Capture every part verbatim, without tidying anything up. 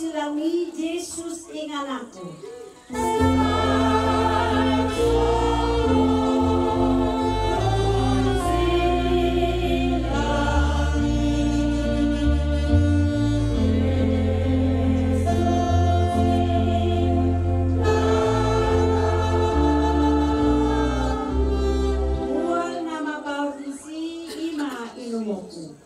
Silang i Jesus ingananku. Mual na mabaur disi ima inumonku.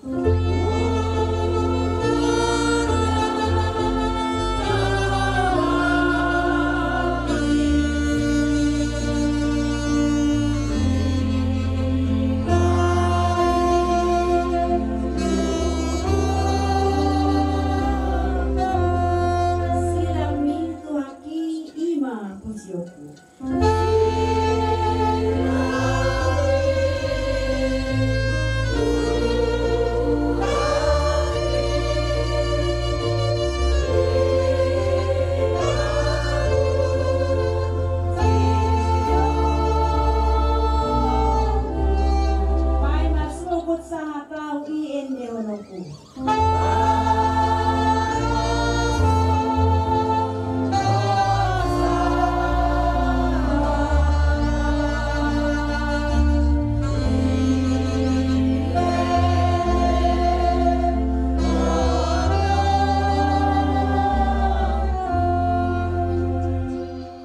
Paima sogot sahat ahu i ende honongku. Paima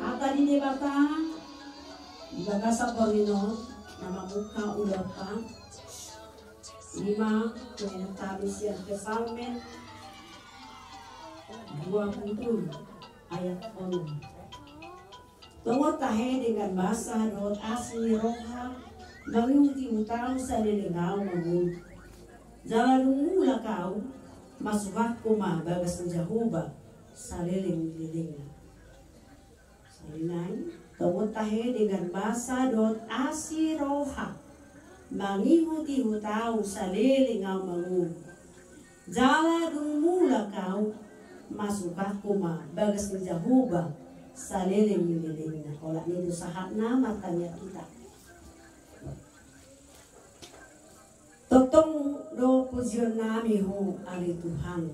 hata ni Debata di bagasan borngin on na mamungka ulaonta. Ima, tu na hinaholongi sian Psalmen dua pulu tolu ayat onom. Tongon tahe dengan basa dohot asi ni roha mangihutihut ahu saleleng ahu mangolu. Jala dung mulak ahu, masuhathon ma bagas ni Jahowa saleleng ni lelengna. Sahali nai, tongon tahe dengan basa dohot asi roha mangihutihut ahu saleleng ahu mangolu. Jala dung mulak ahu, masuhathon ma bagas ni Jahowa saleleng ni lelengna. Olat ni i do sahatna, martangiang hita. Tongtong do pujionnami Ho ale Tuhan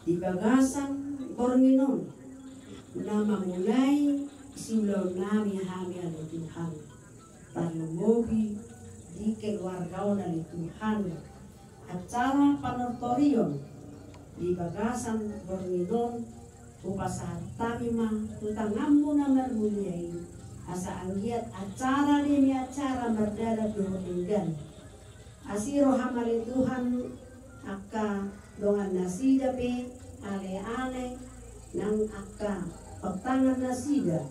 di bagasan borngin on na mamulai siulaonnami hami ale Tuhan. Tarlumobi di keluarga on ale Tuhan, acara panortorion di bagasan borngin on, hupasahat hami ma tu tanganmu na marmulia i, asa anggiat acara demi acara mardalan dohot denggan. Asi roham ale Tuhan, angka dongan nasida pe, aleale, nang angka pantangan nasida,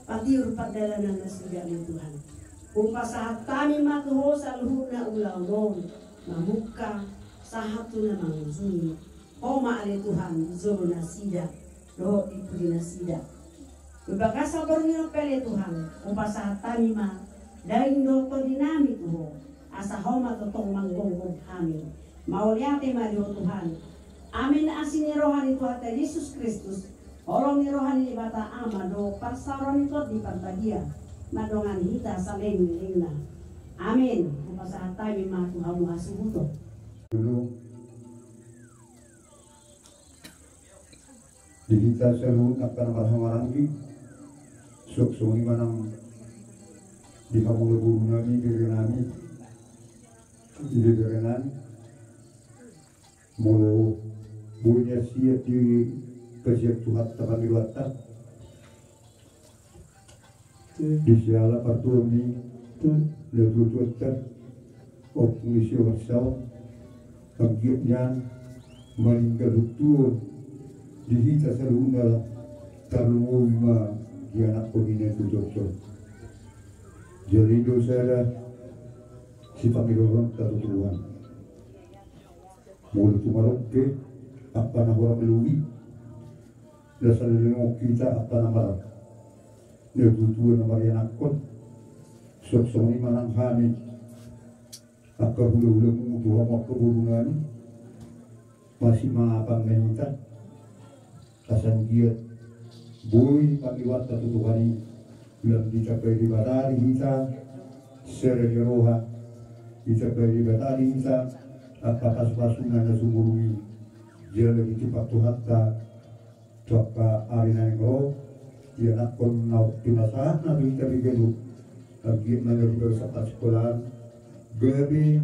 patiur pardalanan nasida ale Tuhan. Hupasahat hami ma tu Ho saluhutna ulaon on, mamungka sahat tu na mangujungi. Ho ma ale Tuhan jolo nasida dohot di pudi nasida. Di bagasan borngin on pe ale Tuhan, hupasahat hami ma daging dohot tondinami tu Ho, asa Ho ma tongtong manggonggom hami. Mauliate ma di Ho Tuhan. Amen. Asi ni roha ni Tuhanta Jesus Kristus, holong ni roha ni Debata Ama dohot parsaoran ni Tondi Parbadia mandongani hita saleleng ni lelengna. Amen. Hupasahat hami ma tu hamu hasuhuton. Di hita saluhut angka na marhahamaranggi, suang songon i ma nang di hamu na borunami, berenami, di berenami. Molo boi nian siat dipasiat Tuhanta pangidoanta, di siala partuon ni natuatuanta, ompung ni siomar saon, anggiat nian maninggal huntuon di hita saluhutna, tarlumobi ma di anakkon ni natuatuanta. Jadi do sada sipangidoonta tu Tuhan. Molo tung adong pe angka na hurang lobi, na saleleng on hita angka na mar, natuatua na marianakhon, suang songon i ma nang hami angka hulahulamu tu hamu angka borunami, masimangapan ma hita. Asa anggiat boi pangidoanta tu Tuhan i, lam ditambai Debata di hita sada ni roha, ditambai Debata di hita angka pasupasuna na sumurung i. Jala ditipak Tuhanta tu angka ari na naeng ro, ianakhon na pinasahatna tu hita be ganup, anggiat ma na di bagasan parsikkolaan gabe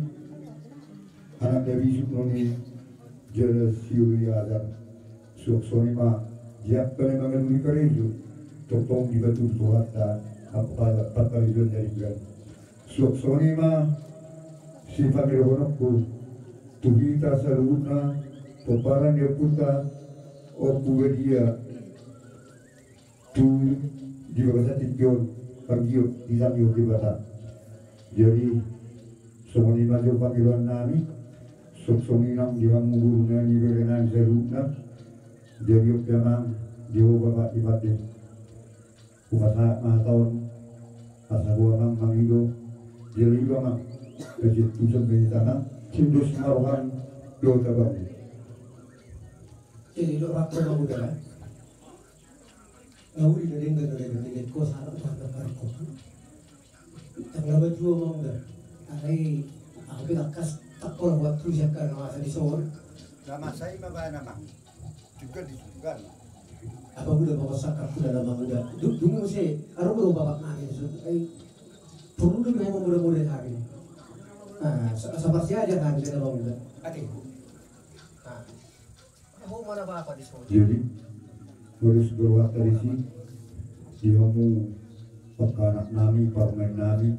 anak na bisuk nuaeng, jala siulu ni ajar. Suang songon i ma di angka na mangalului karejo, tongtong dipatudu Tuhanta angka parkarejoan na denggan. Suang songon i ma sipangidohononku tu hita saluhutna, pomparan ni ompunta Ompu Badia, tu di bagasan tingki on, panggiot di tangiang Debata. Jadi songon i ma jo pangidoan nami, suang songon i nang di hamu guru nami, bere nami saluhutna. Jadi on pe amang, di ho bapak di pande. Hupasahat ma hata on, asa ho amang mangido, jala ido amang, asa tuson be hita amang, sindos ma roham dohot abangmu. Jadi do rap ma uda lah. Na uli na denggan na denggan na denggan ko salah utang na parko. Tang laba juo amang uda. Alai, au pe tangkas tak pola buat tulis angka na masa di son. Na masa i ma baen amang. Juga di juga. Apa uda pokok sakap uda na amang uda. Dungu se, aru uda bapak nami so. Ai, perlu do amang uda uda hari. Nah, sabar siaja kan saya amang uda. Ate. Nah. Jadi modus berwakta di si, di hamu angka anak nami, parumaen nami,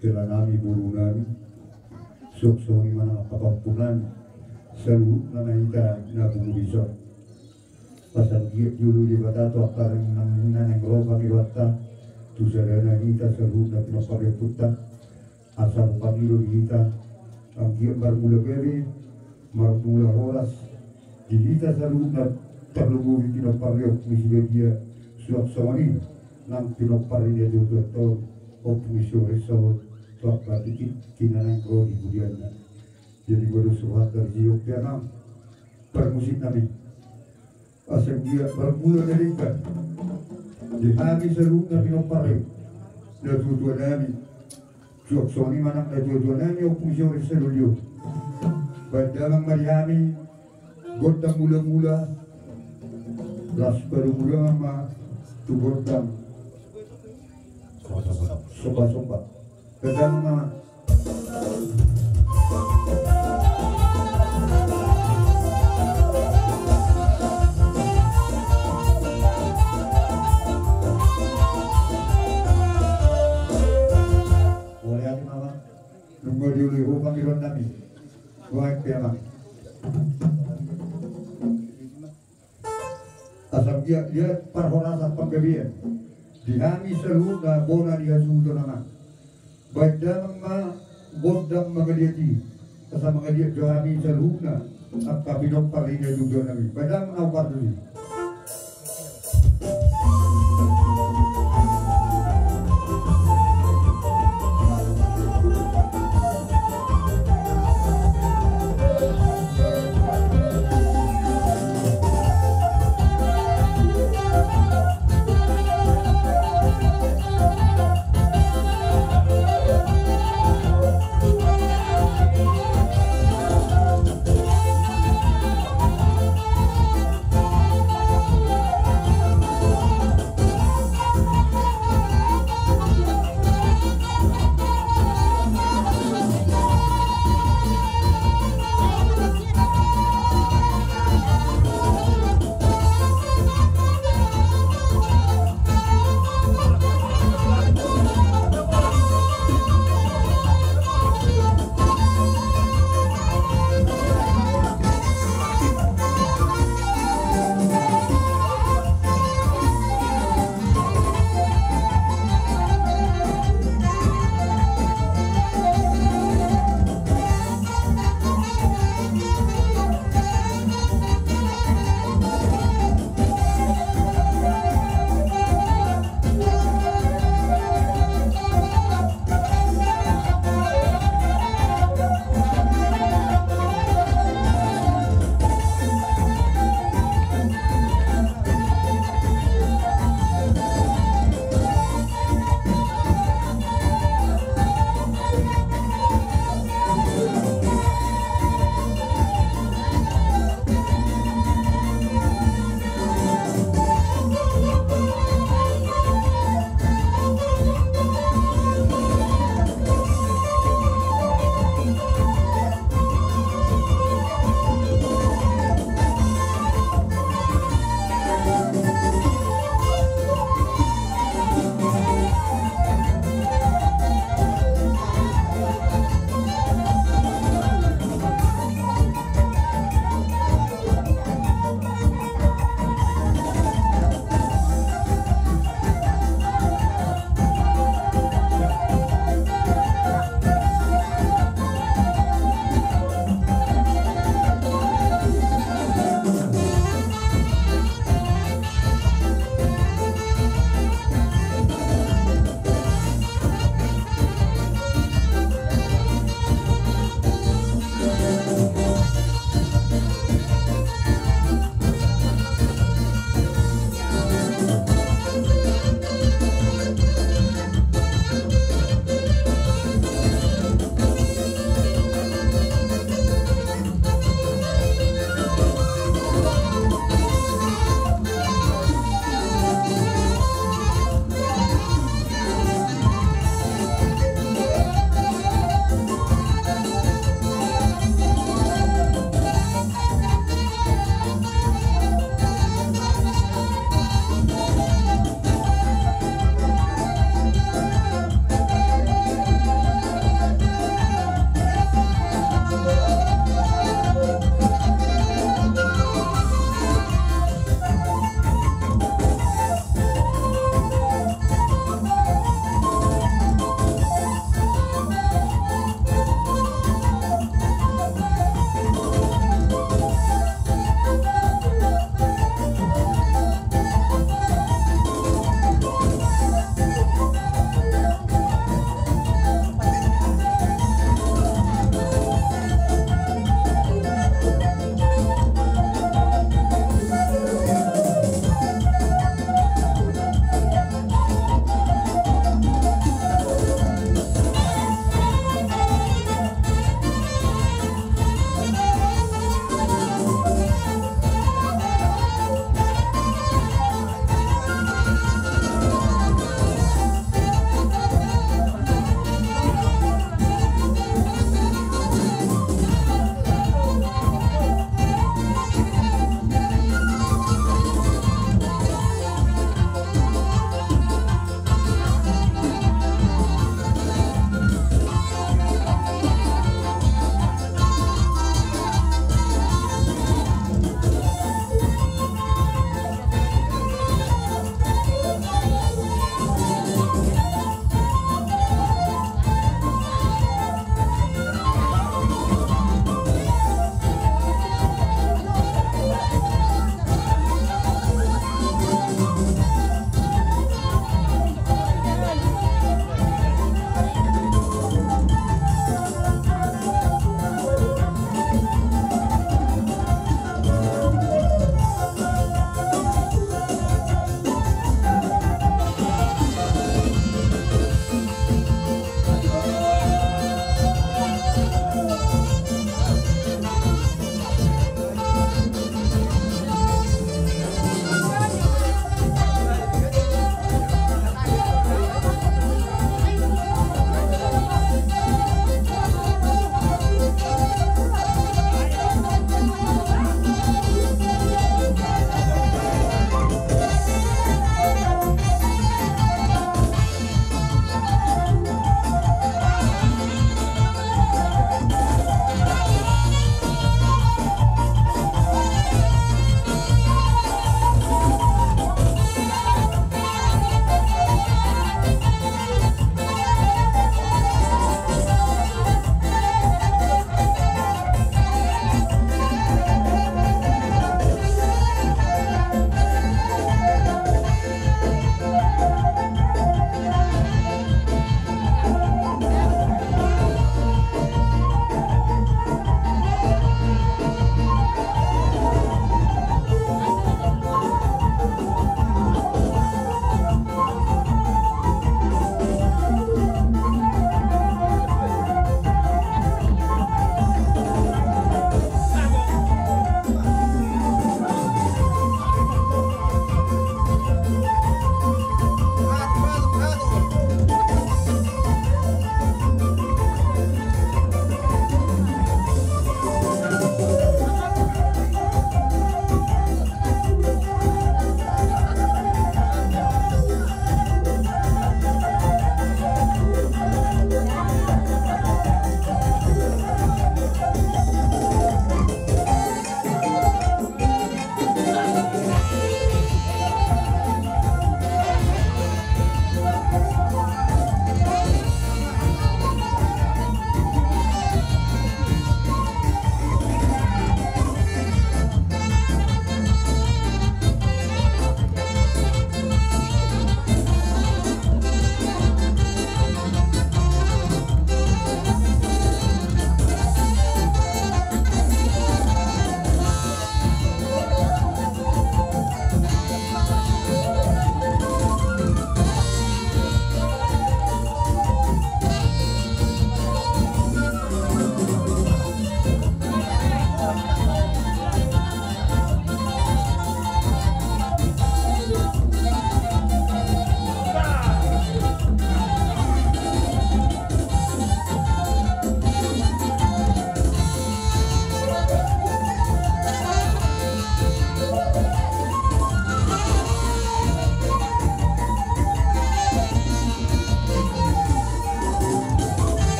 hela nami, boru nami, suang songon i ma nang angka pahompu nami saluhutna na hita na pungu di son. Asa anggiat dioloi Debata tu angka na naeng ro pangidoanta tu sada na hita saluhutna pinompar ni ompunta. Asa pangido di hita anggiat marmula gabe, marmula horas di hita saluhutna, tarlumobi pinompar ni Ompu Sibadia, suang songon i nang pinompar ni natuatuanta on, Ompu Sibadia, tu angka tingki na naeng ro di pudianna. Jadi modus rohanta di si, Ompu, amang, parmusik nami. Asa anggiat marmula na denggan di hami saluhutna pinompar ni natuatua nami. Suang songon i ma nang natuatua nami, Ompu Sibadia, saluhutna. Baen damang ma di hami gondang mulamula, laos padomu damang ma tu gondang sombasomba. Baen damang ma. Mauliate ma amang, nunga dioloi ho pangidoan nami. Baen pe amang. Asa anggiat liat parhorasan panggabean di hami saluhutna bona ni hasuhuton, amang. Baen damang ma gondang mangaliat i, asa mangaliat jo hami saluhutna angka pinompar ni natuatua nami. Baen damang na umpar tu si.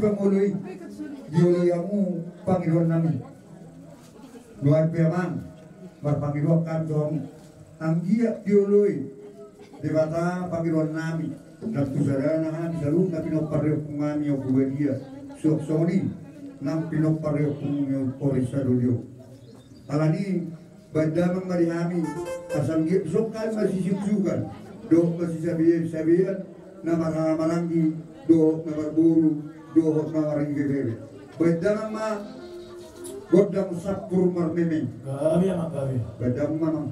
Pangoloi, dioloi hamu pangidoannami. Nuaeng pe amang, marpangidoan hami tu hamu. Anggiat dioloi Debata pangidoannami, nang tu sadana hami saluhutna pinompar ni ompungnami Ompu Badia, suang songon i nang pinompar ni ompungnami Ompu Ori Sadolio. Alani i, baen damang ma di hami, asa anggiat dison hami masisuksukan dohot masisabeansabean, na marhahamaranggi dohot na marboru dohot na maribebere. Baen damang ma gondang sampur marmeme. Gabe amang, gabe. Baen damang ma amang.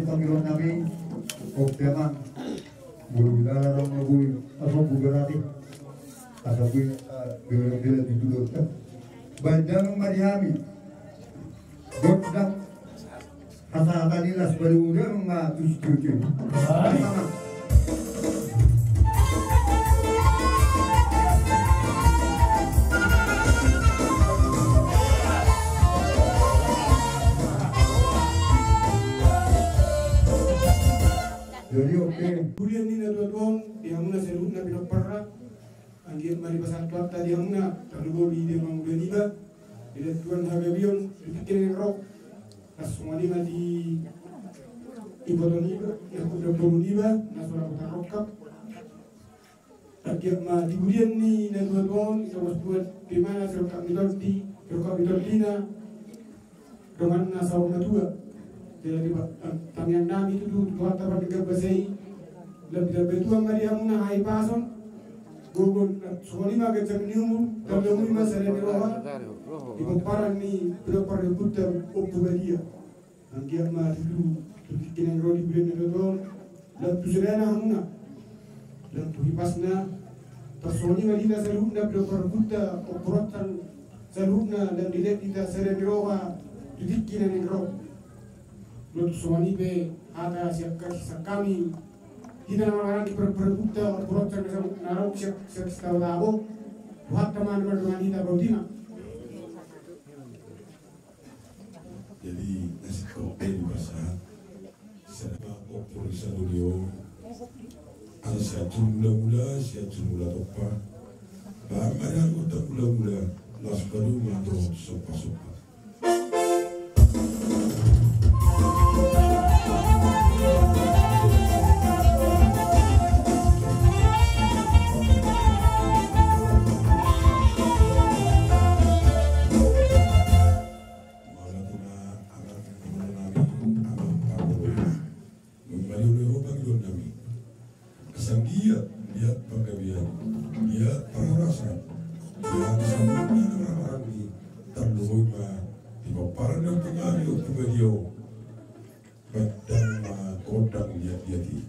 Panggilan nami, oke, Amang. Bulu bidara dong, bulu. Apa, bulu berarti? Asa bulu, eh, bulu, bulu di dulu. Baen damang ma di hami. Godang. Hasahatan i las baru udah ma tusi-tusi. Hai. Sama. Jadi, oke. Kemudian ni na tuat on, di hamuna saluhutna pinompar. Anggiat ma dipasahat Tuhanta di hamuna, tarlumobi di amangboru niba, di datuan hagabeon, di tingki na naeng ro. Las songon i ma di iboto niba, di angka boru niba, na so ra tarungkap. Anggiat ma di pudian ni na tuat on, di pos buat di mana, sirungkap ni tondi, sirungkap ni tondina. Dongan na saur matua. Jadi, tangiang nami tutu tu Tuhanta pardenggan basa i. Lam pida betuan ma di hamuna hahipason. Gogo, songon i ma ganjang ni umur, tanda mui ma sada ni roha. Di pomparan ni pinompar ni ompunta Ompu Badia. Anggiat ma tutu, tu tingki na naeng ro di bulan na tuat on. Lam tu sadana hamuna. Lam tu hipasna. Tarsongon i ma di hita saluhutna, pinompar ni ompunta, ompu Rontang saluhutna, lam dilehon hita sada ni roha, tu tingki na naeng ro. Lam tu songon i pe, hata sian hami, hita na marhaha di pinompar ni ompunta, ompu Rontang na ro sian, sian Sitaotabo. Tuhanta ma na mandongani hita, boti ma. Jadi, na singkop pe dipasahat. Sada ma ompung satu dio. Asa sian tu mula-mula, sian tu mula tompa. Baen ma di angka mula-mula, las baru ma tu sompa-sompa. Mauliate ma, amang, amang nami, amang parboruon. Nunga dioloi ho pangidoan nami. Asa anggiat liat panggabean, liat parhorasan, liat saluhutna na marhahamaranggi, tarlumobi ma di pomparan ni ompunami, Ompu Badia on. Baen damang ma gondang liat-liat i.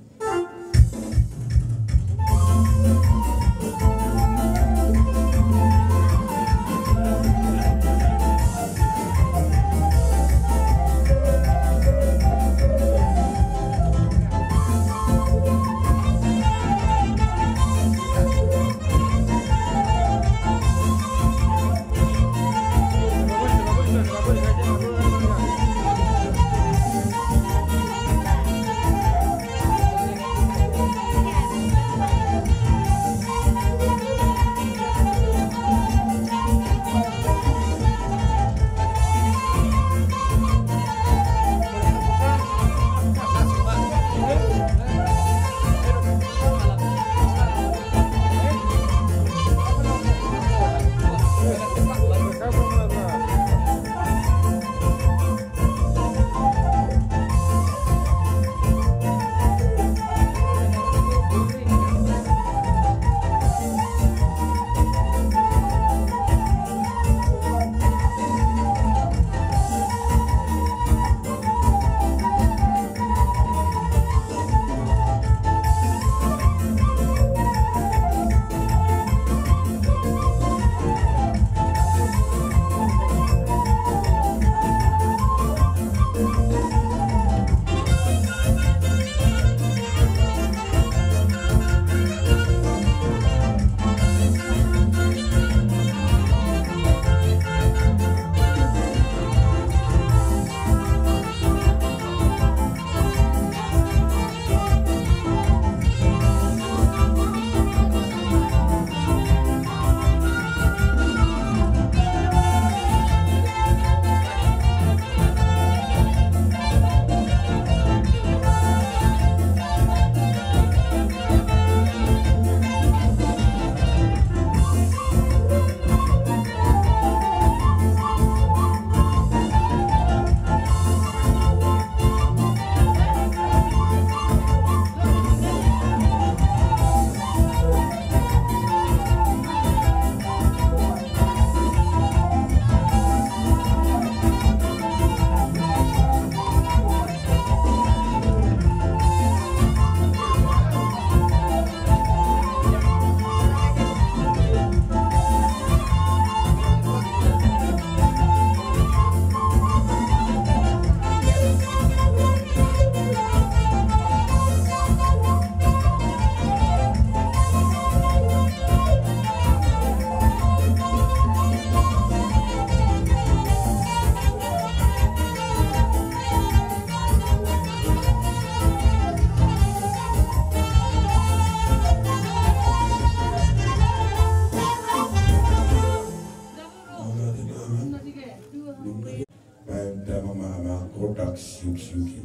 Singgi.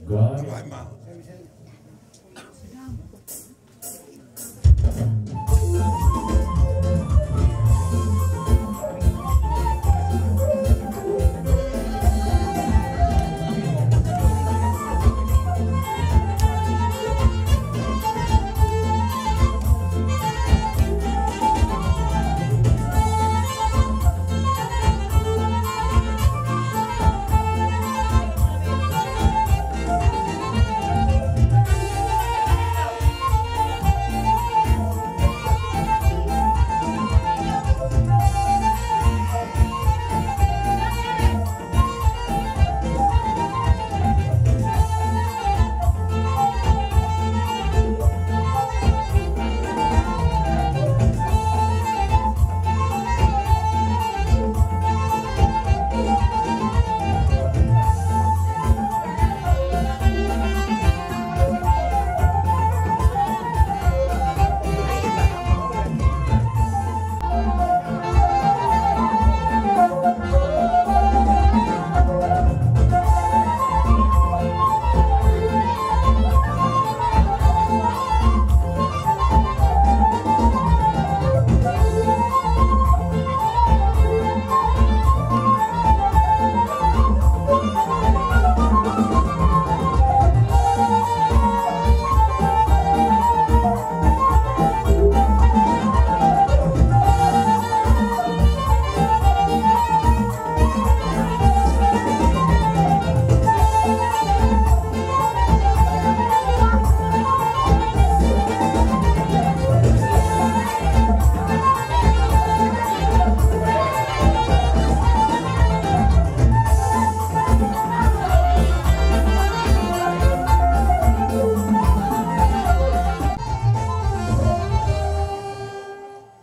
Gai.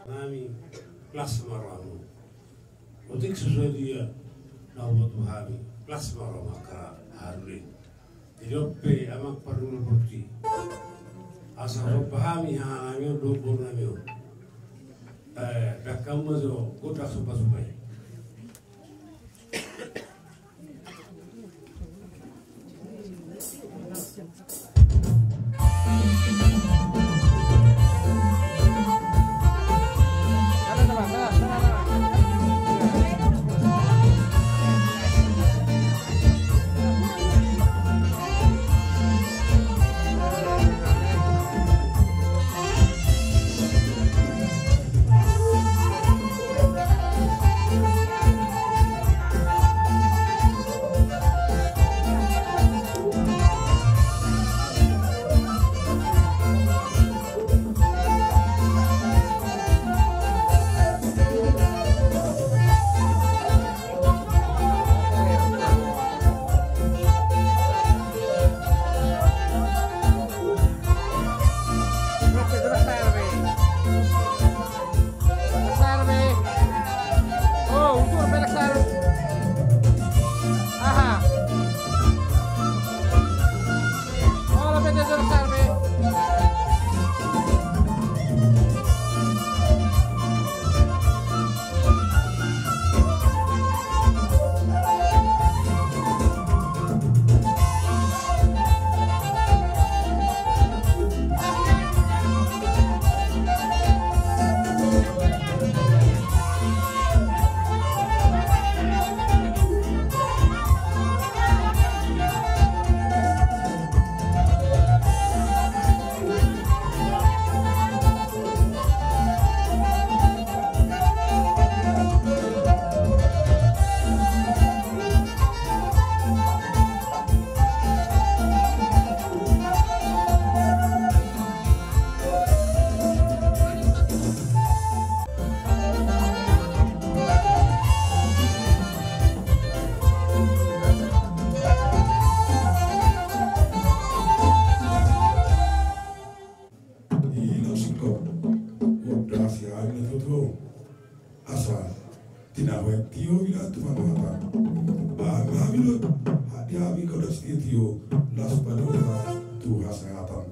Nami las ma rohamu. Otik so sadia na huboto hami, las ma rohamu angka haharude. Jadi on pe amang parhula borti, asa somba hami haha nami on dohot boru nami on. Eh, bahen hamu ma jo gondang sombasomba i. Di na singkop, gondang sian na tutu. Asa tinahu tio ina tu pandohan. Bahen ma hami do, hadirin hami gondang sitio-tio, las pandohan tu hasangapon.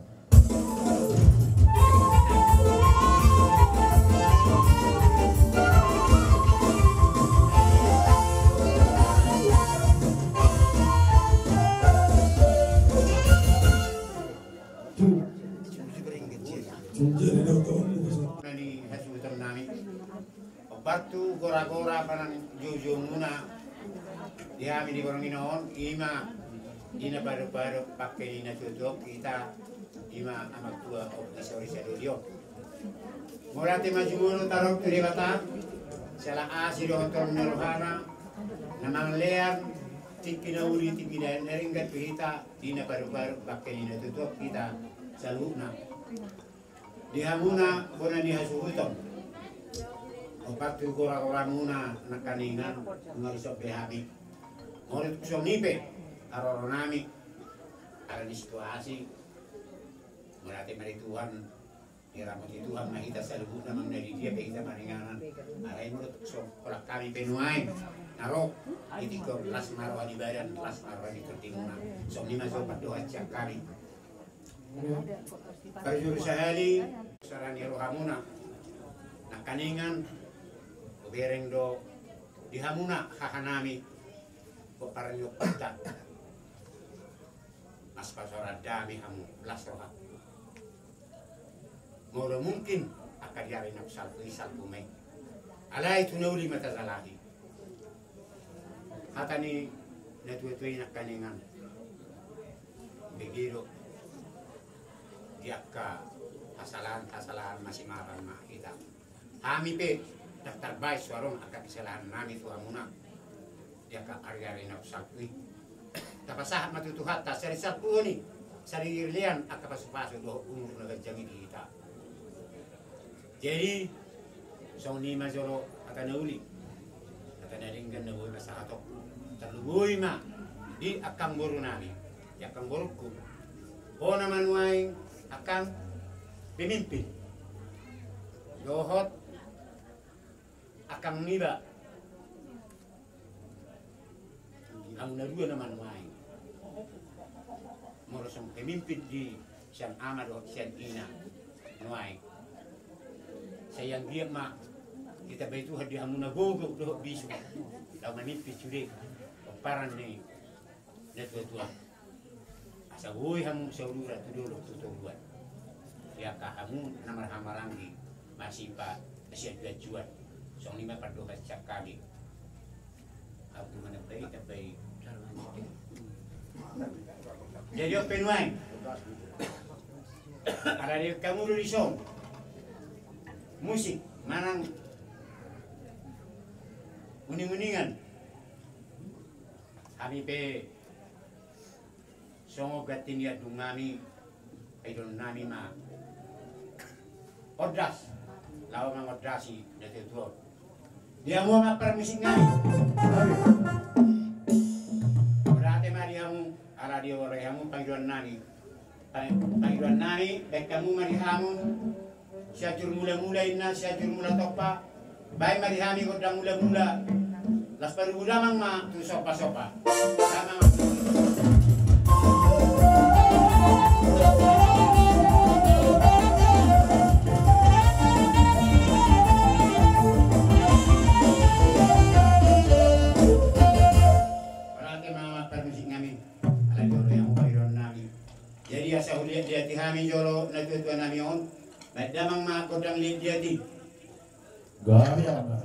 Jadi dotong. Nani hasuhuton nami. Opat tu gora-gora panang joujou muna. Di hami di borngin on, ima di na paru-paru pake ni na tutu kita, ima amak tua opi sori sadolion. Mauliate ma jumolo tarup tu Debata, sala asi dohot tolong ni rohana, na mangalean tingki na uli tingki na denggan tu hita, di na paru-paru pake ni na tutu kita saluhutna. Di hamuna bona ni hasuhuton. Opat tu gora-gora muna nangkaningan, nunga risop be hami. Molo tung songon i pe haroro nami, ala ni situasi. Mauliate ma di Tuhan, diramoti Tuhan ma hita saluhutna, manang na di dia pe hita maringanan. Alai molo tung songon holan hami pe nuaeng na ro, di tingki on las ma roha ni badan, las ma roha ni tondimuna. Songon i ma jolo pandohan sian hami. Parjolo sahali, sala ni rohamuna nangkaningan, hubereng do di hamuna hahanami, pomparan ni ompunta. Mas pasoran dame hamu, las roha. Molo mungkin angka di ari na salpu i, salpu ma i. Alai tu na uli ma tajalahi. Hata ni na tua-tua i nangkaningan, bege do di angka hasalahan-hasalahan masimaran ma hita. Hami pe ndang tarbaen so adong angka kesalahan nami tu hamuna di angka ari-ari na salpu i. Tapasahat ma tu Tuhanta, sai risalpuhon i, sai rilean angka pasu-pasu dohot umur na ganjang i di hita. Jadi songon i ma jolo hata na uli, hata na denggan na boi pasahatonku. Tarlumobi ma di angkang boru nami, di angkang borungku. Bona ma nuaeng angkang pemimpin dohot angkang niba. Hamu na dua nama nuaeng. Molo songon pemimpin di sian ama dohot sian ina nuaeng, sai anggiat ma ditambai Tuhan di hamu na gogo dohot bisuk, laho mamimpin sude pomparan ni na tua-tua. Asa boi hamu saudara tu dolok tu toruan. Di angka hamu na marhahamaranggi, masipa, masianjuanjuan. Songon i ma pandohan sian hami. Abu mana baik, baik. Jadi on pe nuaeng, ala di hamu do dison musik manang uning-uningan. Hami pe songon ganti ni andung nami, paidoan nami ma Ordas laho mangordasi na tua-tua on. Di hamu amang parmusik nami, mauliate ma di hamu, ala dioloi hamu paidoan nami. Pai-, paidoan nami, baen hamu ma di hamu Sianjur Mula-mula inna, Sianjur Mula Tompa. Baen ma di hami gondang mula-mula. Las parubu damang ma tu sompa-sompa. Damang. Mauliate ma amang parmusik nami. Ala dioloi hamu paidoan nami. Jadi asa huliat-liati hami jolo na tua-tua nami on. Baen damang ma gondang liat-liat i. Gari apa?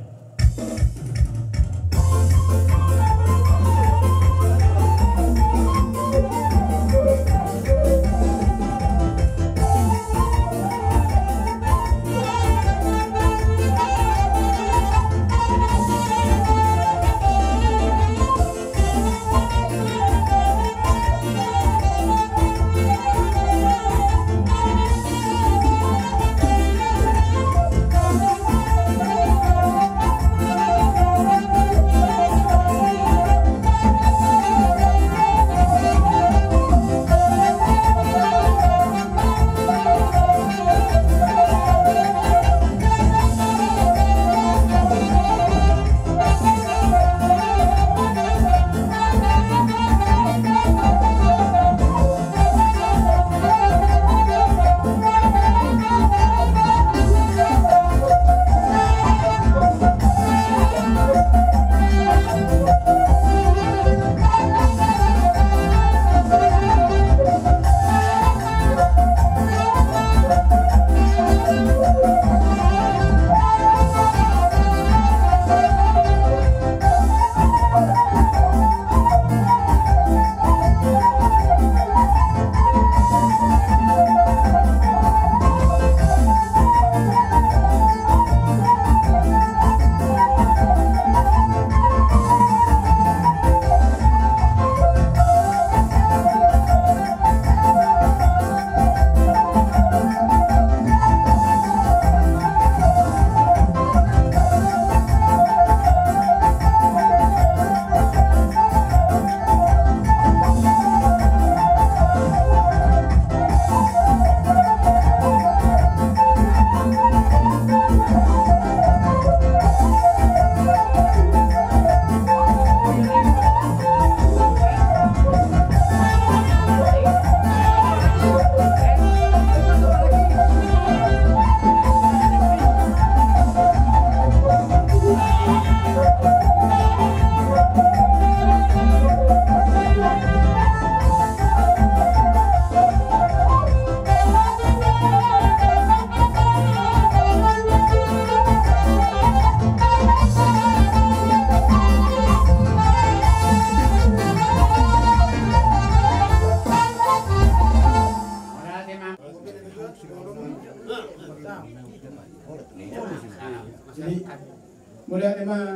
Mauliate ma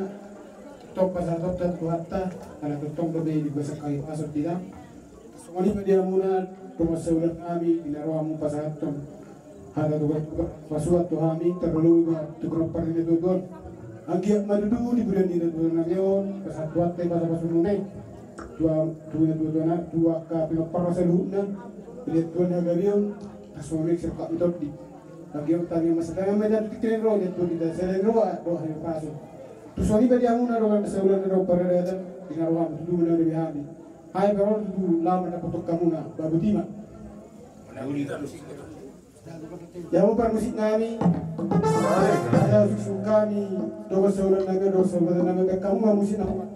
tong pasahathonta tu Tuhanta, ala tongtong dope dipasahat hahipason di hita. Songon i ma di hamuna dongan sahulan nami, di na ro hamu pasahathon hata tu, pasupasu tu hami, tarlumobi ma tu pinompar ni natuatua on. Anggiat ma tutu di pudian ni natuatua nami on, pasahat Tuhanta i pasupasu muna i tu, tu natuatua na, tu angka pinomparna saluhutna. Dilehon Tuhan hagabeon, asa mangihut sirongkap ni tondi. Anggiat tangihon ma, asa tangihon ma hita tu tingki na ro, dilehon Tuhan hita sahali ni roha dohot hahipason. Tung songon i pe di hamuna dongan sahulan na ro paradaton, di na ro hamu tutu na ro di hami. Ai baru tutu lama na potong hamuna, ba boti ma. Ia ma parmusik nami. Ia, suksuk hami dongan sahulan nami, dongan sahulan nami, angkat hamu ma musik nami.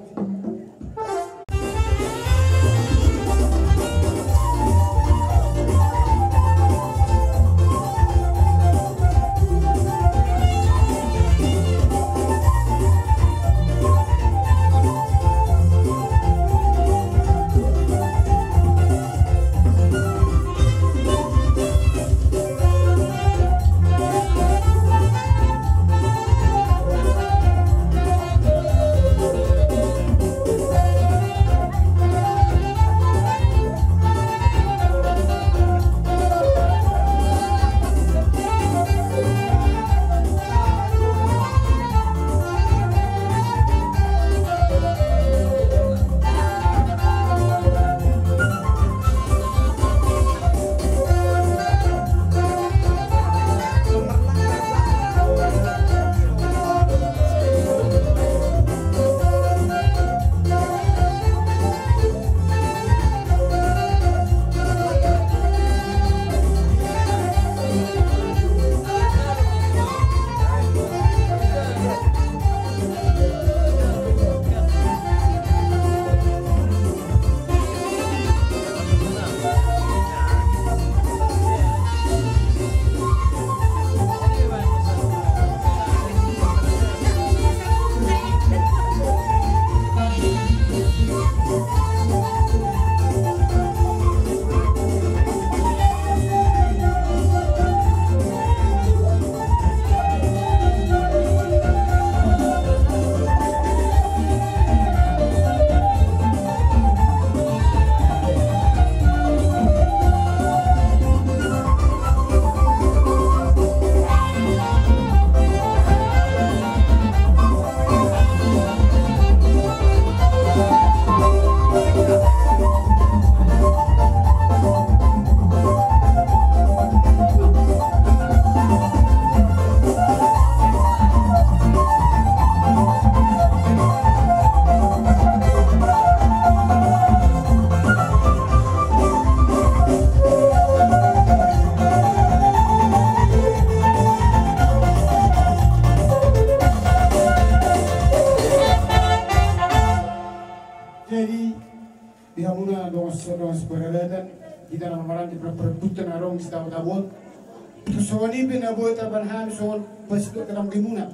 Jadi, di hamuna dongan, dongan saparadaton, hita na marhaha di parparbutton adong di sitabo-tabo on. Tung songon i pe na boi tarbahen hami songon pasituak na tanggi muna.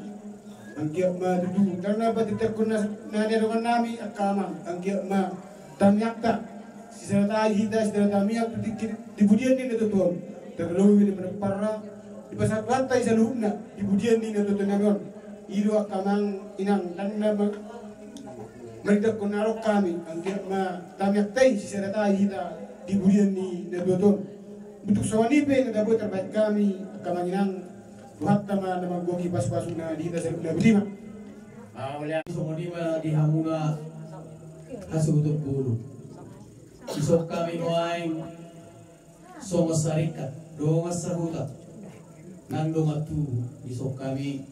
Anggiat ma tutu, karna patitahon na, na niadongan nami angka amang, anggiat ma tamiangta, sisada tahi hita, sisada tamiang tu tingki di pudian ni natuatua on. Tarlumobi di pinomparna, dipasahat Tuhanta i saluhutna di pudian ni natuatua nami on. I do angka amang inang, tanda ma-, marhitehon na ro hami, anggiat ma tamiangta i, sisada tahi hita di pudian ni natuatua on. Tung songon i pe na boi tarbahen hami angka amang inang, Tuhanta ma na manggohi pasupasuna di hita saluhutna, boti ma. Mauliate. Songon i ma di hamuna hasuhuton bolon. Dison hami nuaeng songon sarikat dongan sahuta nang dongan tubu, dison hami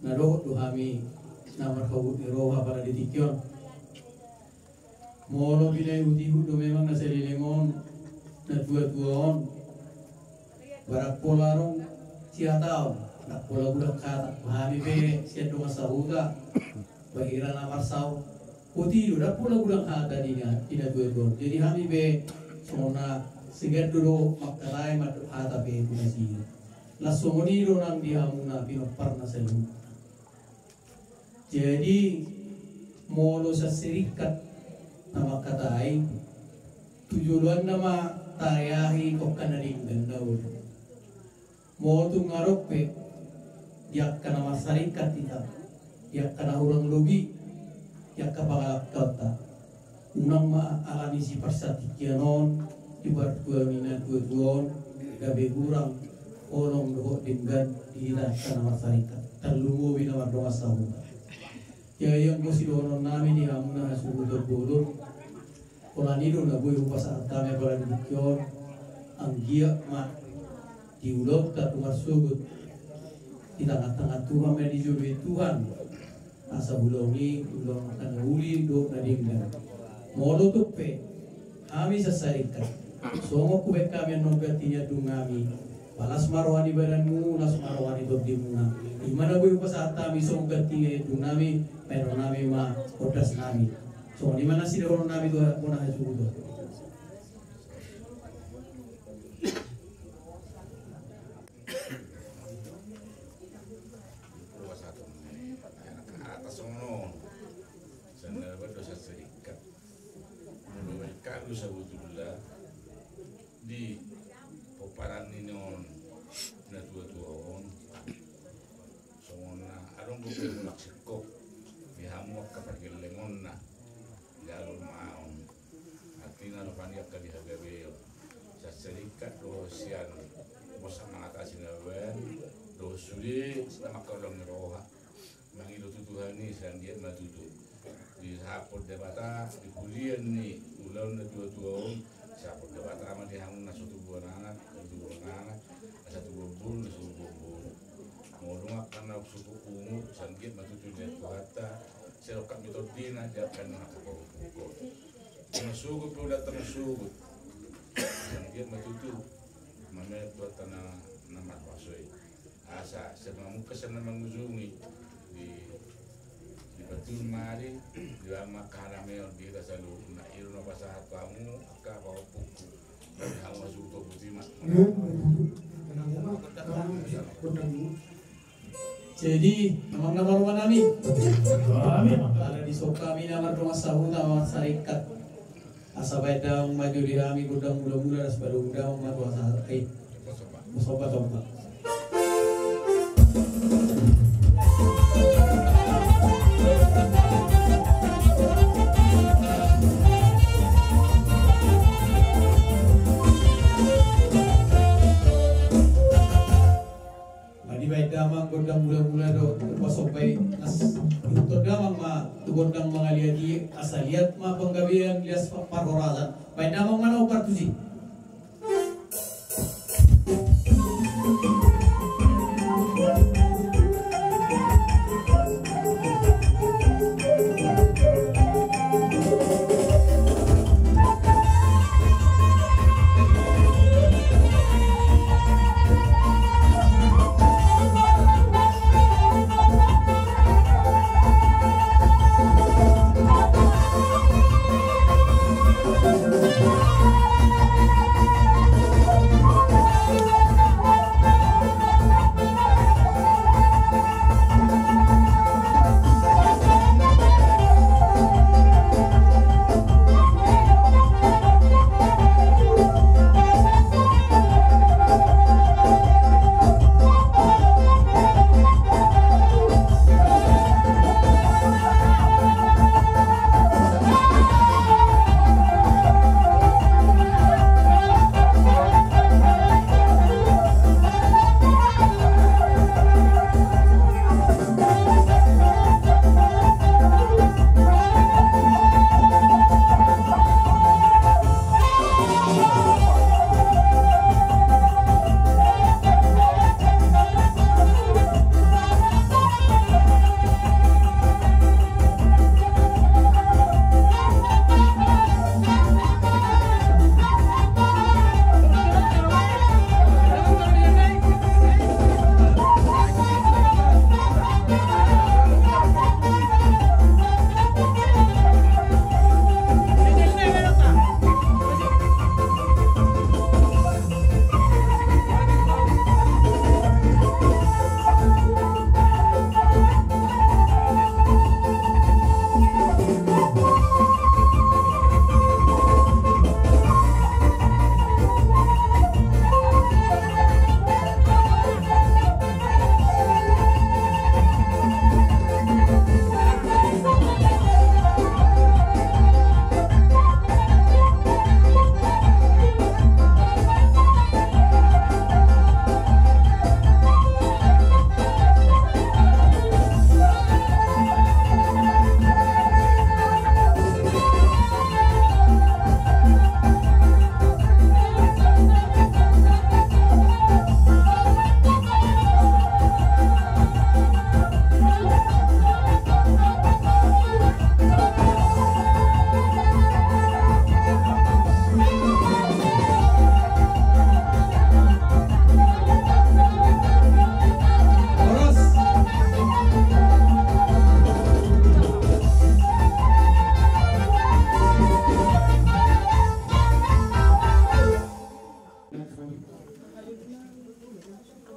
na dohot do hami na marhabot ni roha pada di tingki on. Molo pinaihutihut do memang na saleleng on, na tuatua on, ba ndang pola adong sihataon, ndang pola godang hata. Hami pe sian dongan sahuta, ba hira na marsaor, boti do, ndang pola godang hata di na, di na tuatua on. Jadi hami pe songon na sigado do mangkatai mandok hata pe tu nasida. Laos songon i do nang di hamuna pinomparna saluhutna. Jadi molo sian sarikat na mangkatai, tu joloanna ma tareahi angka na denggan na olo. Molo tung adong pe di angka na marsarikat hita, Di angka na hurang lobi, di angka pangalangkaonta. Unang ma alani siparsatingkian on, di partuaon ni na tuatua on, gabe hurang holong dohot denggan di hita angka na marsarikat. Tarlumobi na mardongan sahuta. Ia, ia anggo sidohonon nami di hamu na hasuhuton bolon. Holan i do na boi hupasahat hami apala di tingki on, anggiat ma di ulaonta tu marsogot, di tangan-tangan Tuhan ma dijoloi Tuhan. Asa ulaon i ulaon angka na uli dohot na denggan. Molo tung pe hami sarsarikat, songon hubaen hami annon ganti ni andung nami, palas ma roha ni badanmu, las ma roha ni tondimuna. I ma na boi hupasahat hami songon ganti ni andung nami, baenon nami ma ondas nami. Songon i ma na sidohonon nami tu anak bona hasuhuton. Atas songon on. Sana berdua sarsarikat. Molo baen hamu sabotulna di pomparan ni on na tuatua on. Songon na adong dope mulak singkop di hamu angka pargellengonna. Jalo ma on. Artina rupani angka di hagabeon. Sarsarikat do sian bosan mangatasi na baen. Dohot sude na mangkaholongi roha. Mangido tu Tuhan i sai anggiat ma tutu. Disahapon Debata di pudian ni ulaon na tuatua on. Sahapon Debata ma di hamu na so tubuan anak, na tubuan anak, na so tubuan boru, na so tubuan boru. Molo dung angka na sumpung umur, sai anggiat ma tutu di Tuhanta, sai rongkap ni tondina di angka na mangkaholongi. Molo sogot pe ulaonta molo sogot, sai anggiat ma tutu, mamele Tuhanta na, na markuaso i. Asa sai mamungka sai na mangujungi di, di patung mari, di lama kahana meon di hita saluhutna. I do na hupasahat tu hamu angka pahompungku. Dari hamu hasuhuton, botima. Jadi amang na mardongan nami, ala dison hami na mardongan sahuta, marsarikat. Asa baen damang ma jo di hami gondang mulamula, asa baen damang ma tu asa ai. Somba, somba. Molo dibaen damang gondang mulamula do, pasomba i, asa ihuthon damang ma tu gondang mangaliat i, asa liat ma panggabean, liat parhorasan. Baen damang ma na hombar tusi.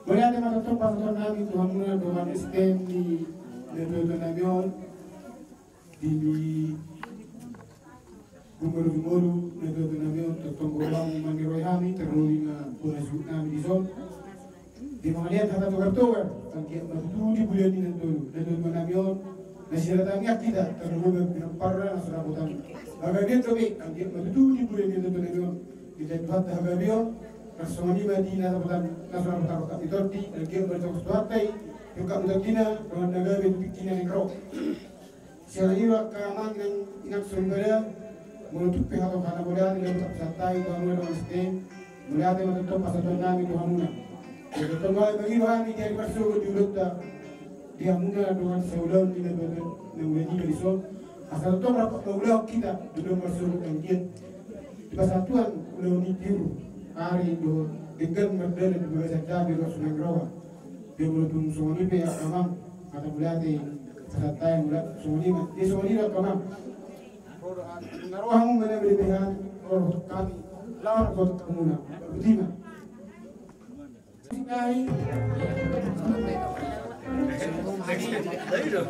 Mauliate ma tongtong pasahaton nami tu hamuna dongan S T M ni natuatua nami on. Di gumbaru-gumbaru natuatua nami on, tongtong godang maniroi hami, tarlumobi ma bona suhut nami dison. Di mangalean hata togar-togar, anggiat ma tutu di bulan ni na tolu, natuatua nami on, na siratangiang hita, tarlumobi ma pinompar na so dapotan hagabeon dope, anggiat ma tutu di bulan ni na tolu nami on, di Tuhanta hagabeon, ras songon i ma di na dapotan, na so dapotan rongkap ni tondi, anggiat ma ditongos Tuhanta i, rongkap ni tondina, dongan na gabe tu tingki na naeng ro. Siala ni i do angka amang inang soripada, molo tung pe hatop hata mauliate, gabe tapasahat hami tu hamuna dongan S T M, mauliate ma tongtong pasahaton nami tu hamuna. Jadi tongtong gabe mangido hami di ari marsogot di ulaonta, di hamuna dongan saulaon ni natuatua na ulaon i dison. Asa tongtong rap mangulahon hita di ulaon marsogot anggiat dipasahat Tuhan ulaon i tiur ari dohot denggan mardalan di bagasan jabu dohot sumangga roha. Dia molo tung songon i pe angka amang, hata mauliate pasahat hami mauliate songon i ma. Dia songon i do angka amang. Nga ro hamu manabe di behan, ro hami laho dohot hamuna. Botima.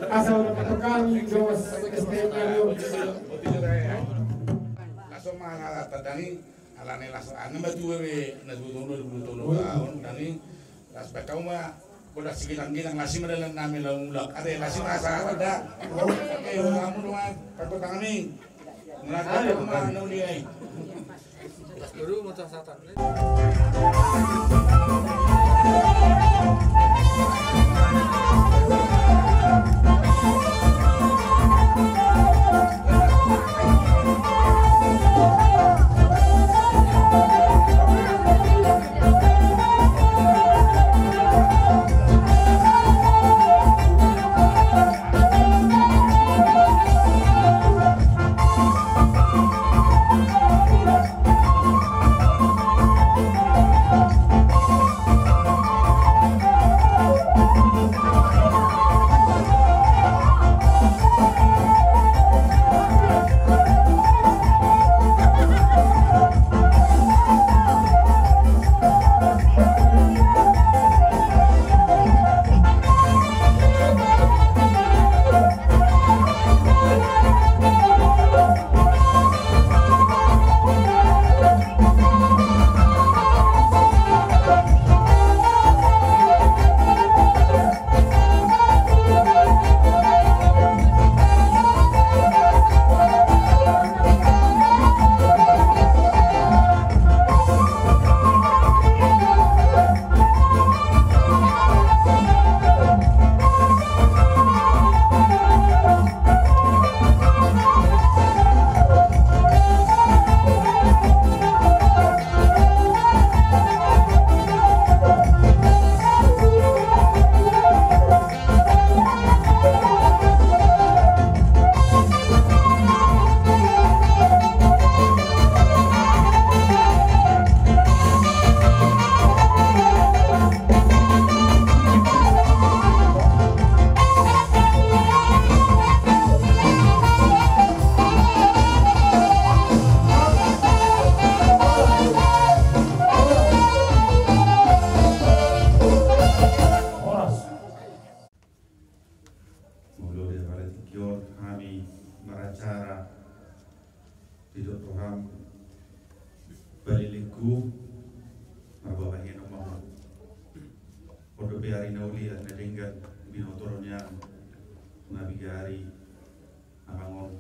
Asa ulang kami Joas S T M. Langsung mana tadi? Alani las angin batu be na dua tolu dua puluh tolu tahun tadi. Las pe kau ma bodas sigilang-gilang lasi ma dalan nami laho mulak. Ate lasi ma asa ada. Oh, oke, kamu doang. Pakai tangan ni. Mulak kamu ma na uli ai. Dulu mau satan. Horas. Molo di tingki on hami maracara didok roham balilingku, marbabahen ma ho. On dope ari na uli, na denggan, binoto do nian, na piga ari amang on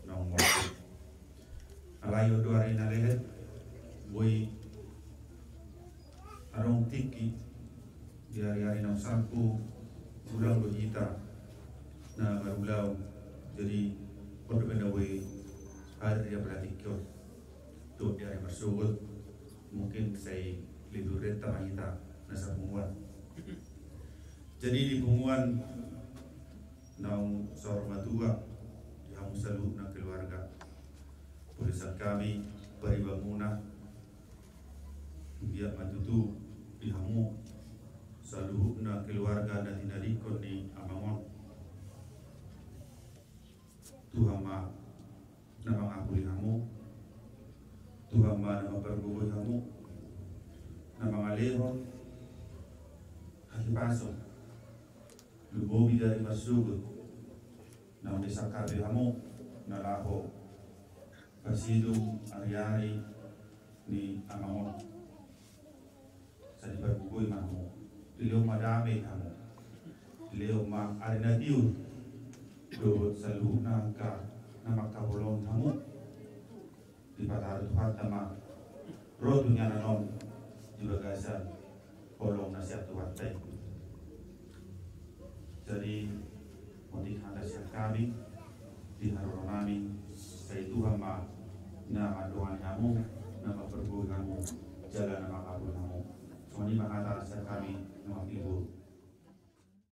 naung mate. Alai on do ari na lehet, boi adong tingki di ari-ari naung salpu, godang do hita na marulaon. Jadi on dope na boi hadir di apala tingki on. Tu di ari marsogot mungkin sai lebih renta ma hita na sapunguan. Jadi di punguan naung saur matua, di hamu saluhutna keluarga, polesan hami paribanmuna, anggiat ma tutu di hamu saluhutna keluarga na tinadingkon ni amang on, Tuhan ma na mangapuli hamu, Tuhan ma na mampargogoi hamu, na mangalehon Pasu, lumobi dari marsogot, naung disangkapi hamu, na laho pasidung ari-ari ni amang on. Sai dipargogoi ma hamu, dilehon ma dame hamu, dilehon ma ari na tiur, dohot saluhutna angka na mangkaholongi hamu. Dipataru Tuhanta ma ro tu ni anak on di bagasan holong na sian Tuhanta i. Jadi, otik hata sian hami di haroro nami, sai Tuhan ma na mandongani hamu, na mampargogoi hamu, jala na mangabulhon hamu. Songon i ma hata sian hami, na